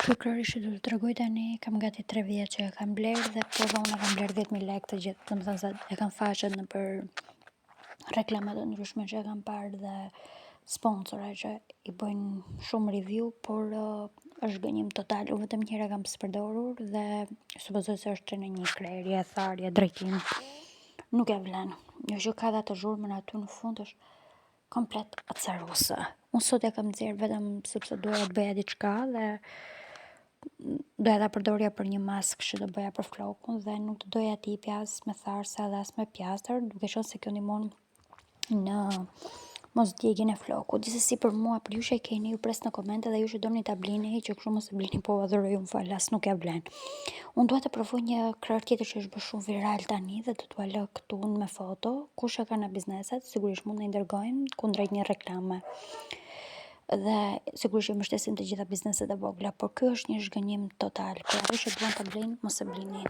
Ky krehri që do t'ju tregoj tani kam gati 3 vjet që e kam blerë dhe po dhe unë e kam blerë 10.000 lekë të gjithë, domethënë se e kam faqet nëpër reklama të ndryshme që e kam parë dhe sponsora që i bëjnë shumë review, por është gënjim total. Unë vetëm një herë e kam përdorur dhe supozoj se është në një krerje, tharje, drejtim. Nuk e vlen. Jo që ka dhe atë zhurmën aty në fund është komplet acaruse. Unë sot e kam nxjerr vetëm sepse doja të bëja diçka dhe doja ta përdorja për një maskë që do bëja për flokun dhe nuk do doja t'i jepja as me tharsa dhe as me pjastër, duke qenë se kjo ndihmon në mos djegjen e flokut. Gjithsesi për mua, për ju që e keni, ju pres në komente dhe ju që doni ta blini, që kështu mos e blini, po ua dhuroj unë falas, nuk ja vlen. Unë dua të provoj një krehër tjetër që është bërë shumë viral tani dhe do t'ua lë këtu me foto. Kush e ka në bizneset, sigurisht mund na i dërgojnë kundrejt një reklame. Dhe sigurisht që mbështesim të gjitha bizneset e vogla, por ky është një zhgënjim total. Për ato që duan ta blejnë, mos e blini.